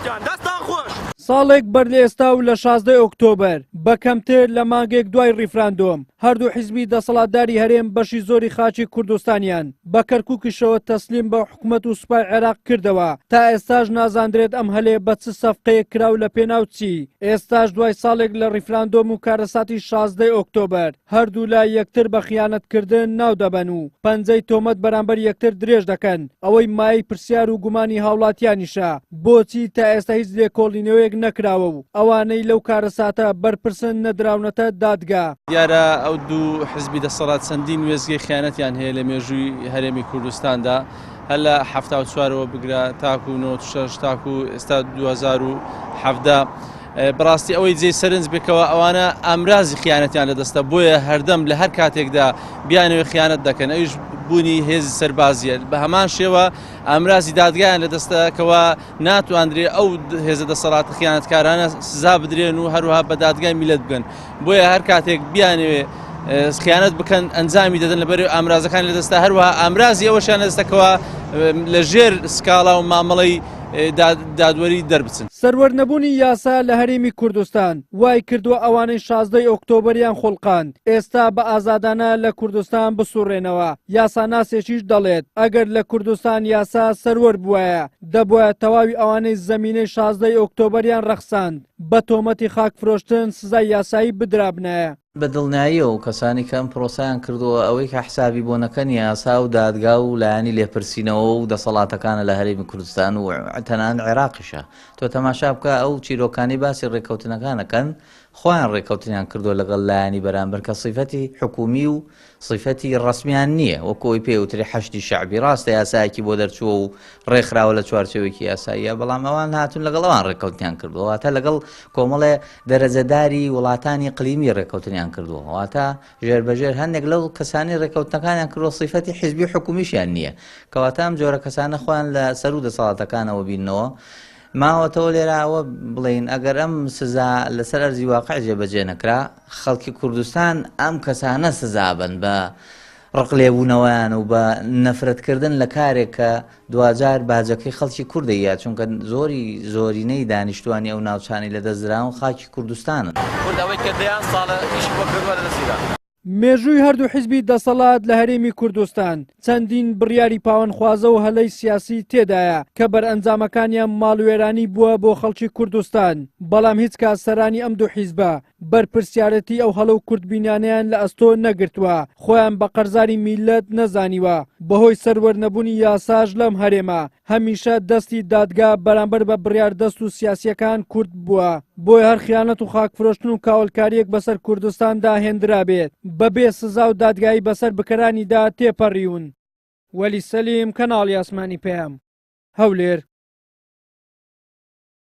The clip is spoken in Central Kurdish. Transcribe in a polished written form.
گشتیان دەستان خۆش. ساڵێک بەر لە ئێستا و لە 16 ئۆکتۆبەر بە کەمتر لە مانگێک دوای ڕیفراندۆم هەردوو حیزبی دەسەڵاتداری هەرێم بەشی زۆری خاکی کوردستانیان بە کەرکوکیشەوە تەسلیم بە حکومەت و سوپای عێراق کردەوە، تا ئێستاش نازاندرێت ئەم هەلەیە بە چ سەفقەیەک کرا و لە پێناو چی؟ ئێستاش دوای ساڵێک لە ڕیفراندۆم و کارەساتی 16 ئۆکتۆبەر هەردوولا یەکتر بە خیانەتکردن ناو دەبەن و پەنجەی تۆمەت بەرامبەر یەکتر درێژ دەکەن، ئەوەی مایەی پرسیار و گومانی هاوڵاتیانیشە بۆچی تا ئێستا هیچ لێکۆڵینەوەیەک نەکراوە و ئەوانەی لەو کارەساتە بەرپرسن نەدراونەتە دادگا؟ دیارە ئەو دوو حزبی دەسەڵات چەندین وێستگەی خیانەتیان هەیە لە مێژووی هەرێمی کوردستاندا هەر لە 74ەوە بگرە تاکو 96 تاکو ئێستا 2017 بەڕاستی ئەوەی جێی سەرنج بکەوە ئەوانە ئامرازی خیانەتیان لەدەستە بۆیە هەردەم لە هەر کاتێکدا بیانەوە خیانەت دەکەن ئەویش بوونی هێزی سەربازیە بە هەمان شێوە ئامرازی دادگایان لەدەستە کەوا ناتواندرێ ئەو هێزە دەسەڵاتە خیانەتکارانە سزا بدرێن و هەروەها بە دادگای میلەت بگەن بۆیە هەر کاتێک بیانەوێ خیانەت بکەن ئەنجامی دەدەن لەبەر ئامرازەکان لەدەستە هەروەها ئامرازی ئەوەشیان لەدەستەکەوە لە ژێر سکاڵا و مامەڵەی دادوەری دەربچن. سەروەر نەبوونی یاسا لە هەرێمی کوردستان وای کردووە ئەوانەی شازدەی ئۆکتۆبەریان خوڵقاند ئێستا بە ئازادانە لە کوردستان بسوڕێنەوە، یاساناسێکیش دەڵێت ئەگەر لە کوردستان یاسا سەروەر بوایە دەبوایە تەواوی ئەوانەی زەمینەی شازدەی ئۆکتۆبەریان ڕەخساند بە تۆمەتی خاک فرۆشتن سزای یاسایی بدرابنایە. بە دڵنیاییەوە کەسانی کە ئەم پرۆسەیان کردووە ئەوەی کە حسابی بۆ نەکەن یاسا و دادگا و لایەنی لێپرسینەوە و دەسەڵاتەکانە لە هەرێمی کوردستان و تەنانەت عێراقیشە. تۆ تەماشا بکە ئەو چیرۆکانەی باسی ڕێککەوتنەکان ئەکەن خۆیان ڕێککەوتنیان کردووە لەگەڵ لایەنی بەرامبەر کە سیفەتی حکوومی و سیفەتی ڕەسمیان نییە وەکو ئەوەی پێی ئەوترێ حەشدی شەعبی ڕاستە یاسایەکی بۆ دەرچووە و ڕێکخراوە لە چوارچێوەیەکی یاساییە بەڵام ئەوان هاتوون لەگەڵ ئەوان ڕێککەوتنیان کردووە واتە لەگەڵ کۆمەڵێ دەرەجەداری وڵاتانی قلیمی ڕێککەوتنیان کردووە واتە ژێربەژێر هەندێک لەو کەسانی ڕێککەوتنەکانیان کردووە سیفەتی حیزبی و حکومیشیان نییە کەواتە ئەم جۆرە کەسانە خۆیان لە سەروو دەسەڵاتەکانەوە بیننەوە ماوەتەوە لێرە ئەوە بڵێین ئەگەر ئەم سزا لەسەر ئەرزی واقع جێبەجێ نەکرا خەڵکی کوردستان ئەم کەسانە سزا بن بە ڕق لێبوونەوەیان و بە نەفرەتکردن لە کارێک کە دواجار باجەکەی خەڵکی کوردە یا چونکە زۆری زۆرینەی دانیشتوانی ئەو ناوچانەی لەدەستدراون خاکی کوردستانن. کورد ئەوەی کە دەیان ساڵە ئیشی بۆ کردووە لەدەستی دا. مێژووی هەردوو حیزبی دەسەڵات لە هەرێمی کوردستان چەندین بڕیاری پاوانخوازە و هەلەی سیاسی تێدایە کە بەرئەنجامەکانیان ماڵوێرانی بووە بۆ خەڵکی کوردستان، بەڵام هیچ کات سەرانی ئەم دوو حیزبە بەرپرسیارێتی ئەو هەڵە و کورتبینانەیان لە ئەستۆ نەگرتووە، خۆیان بە قەرزاری میللەت نەزانیوە، بەهۆی سەروەر نەبوونی یاساش لەم هەرێمە هەمیشە دەستی دادگا بەرامبەر بە بڕیاردەست و سیاسییەکان کورت بووە، بۆیە هەر خیانەت و خاکفرۆشتن و کاولکارییەک بەسەر کوردستاندا هێندرابێت، بەبێ سزا و دادگایی بەسەر بکەرانیدا تێپەڕیون. وەلی سەلیم، کەناڵی ئاسمانی پەیام، هەولێر.